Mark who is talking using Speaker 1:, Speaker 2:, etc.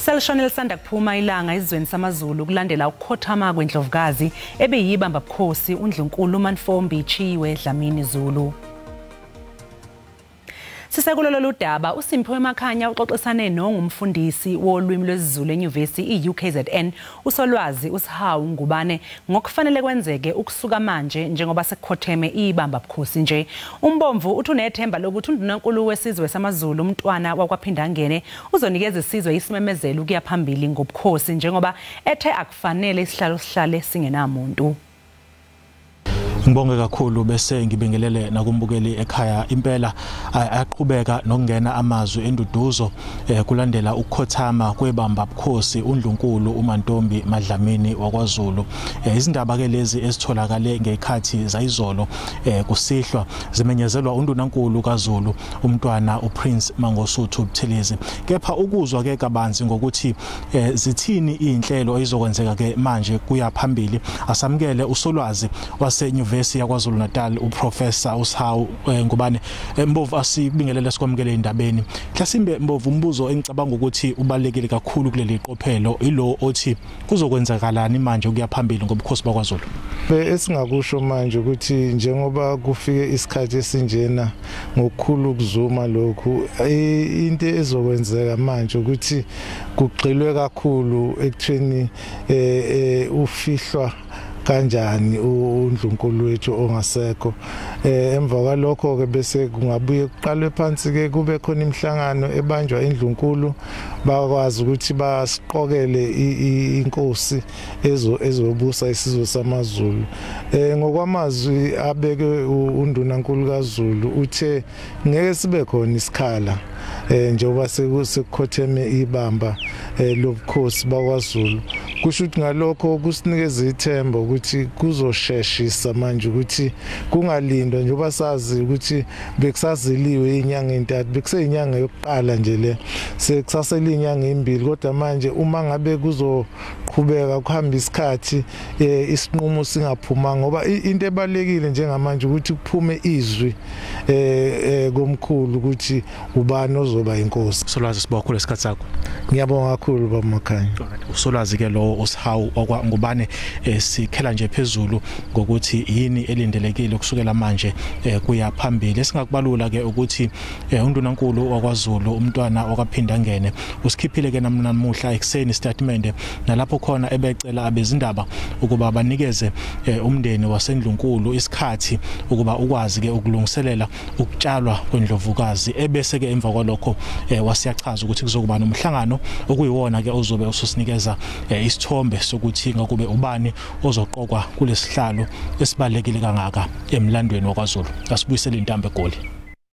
Speaker 1: Selishone lisanda kuphuma ilanga ezweni samaZulu kulandela ukukhothama kwendlovukazi ebeyibamba bukhosi uNdlunkulu Mantfombi Tchiyiwe Dlamini Zulu. Sisekulo lolu daba uSimphiwe Makhanya uxoxisane nongumfundisi wolwimi lwesiZulu eNyuvesi iUKZN uSolwazi uSihawu Ngubane ngokufanele kwenzeke ukusuka manje njengoba sekukhotheme ibamba bukhosi nje. Umbomvu uthi unethemba lokuthi uNdunankulu wesizwe samaZulu uMntwana wakwaPhindangene uzonikeza isizwe isimemezelo kuya phambili ngobukhosi njengoba ethe akufanele isihlalo sihlale singenamuntu.
Speaker 2: Ngibonge kakhulu bese ngibingelele nakumbukeli ekhaya. Impela ayaqhubeka nokungena amazwi enduduzo kulandela ukukhothama kwebamba bukhosi uNdlunkulu uMantombi MaDlamini wakwaZulu. Izindaba ke lezi ezitholakale ngekhathi zayizolo kusihlwa zimenyezelwa uNdunankulu kaZulu uMntwana uPrince Mangosuthu Buthelezi. Kepha ukuzwa ke kabanzi ngokuthi zithini inhlelo ezizokwenzeka ke manje kuya phambili, asamukele uSolwazi wase Nyuvesi yaKwaZulu Natal uProfessor uSihawu Ngubane. Mbovu, asibingelele sikwamukele indabeni. Mhlasimbe Mbovu, umbuzo engicabanga ukuthi ubalekile kakhulu kuleli qophelo ilo othi kuzokwenzakalani manje ukuya phambili ngobukhosi bakwaZulu?
Speaker 3: Esingakusho manje ukuthi njengoba kufike isikhathi esinjena ngokukhulu ukuzuma lokhu, into ezokwenzeka manje ukuthi kugxilwe kakhulu ekutheni ufihlwa kanjani uNdlunkulu wethu ongasekho. Emva kwalokho ke bese kungabuye kuqalwe phansi ke kube khona imihlangano ebanjwa indlunkulu, bakwazi ukuthi basiqokele inkosi ezobusa isizwe samaZulu. Ngokwamazwi abeke uNdunankulu kaZulu uthe ngeke sibe khona isikhala njengoba sekukhotheme ibamba lobukhosi bakwaZulu. Kusho ukuthi ngalokho kusinikeza ithemba ukuthi kuzosheshisa manje ukuthi kungalindwa, njengoba sazi ukuthi bekusaziliwe inyanga entathu, bekuseyinyanga yokuqala nje le, sekusasele inyanga embili. Kodwa manje uma ngabe kuzoqhubeka kuhamba isikhathi isinqumo singaphuma, ngoba into ebalekile njengamanje ukuthi kuphume izwi komkhulu ukuthi ubani ozoba inkosi.
Speaker 2: Solwazi, sibonga kakhulu isikhathi sakho.
Speaker 3: Ngiyabonga kakhulu baba Makhanya.
Speaker 2: Usolwazi ke lo uSihawu wakwaNgubane sikhela nje phezulu ngokuthi yini elindelekile kusukela manje kuya phambili. Esingakubalula ke ukuthi uNdunankulu wakwaZulu uMntwana wakwaPhindangene usikhiphile ke namuhla ekuseni statement nalapho khona ebecela abezindaba ukuba banikeze umndeni wasendlunkulu isikhathi ukuba ukwazi ke ukulungiselela ukutshalwa kwendlovukazi, ebese ke emva kwalokho wasiyachaza ukuthi kuzokuba nomhlangano okuyiwona ke ozobe ususinikeza isithombe sokuthi ngakube ubani ozoqokwa kulesihlalo esibalekile kangaka emlandweni wakwaZulu. Asibuyisele intambo eGoli.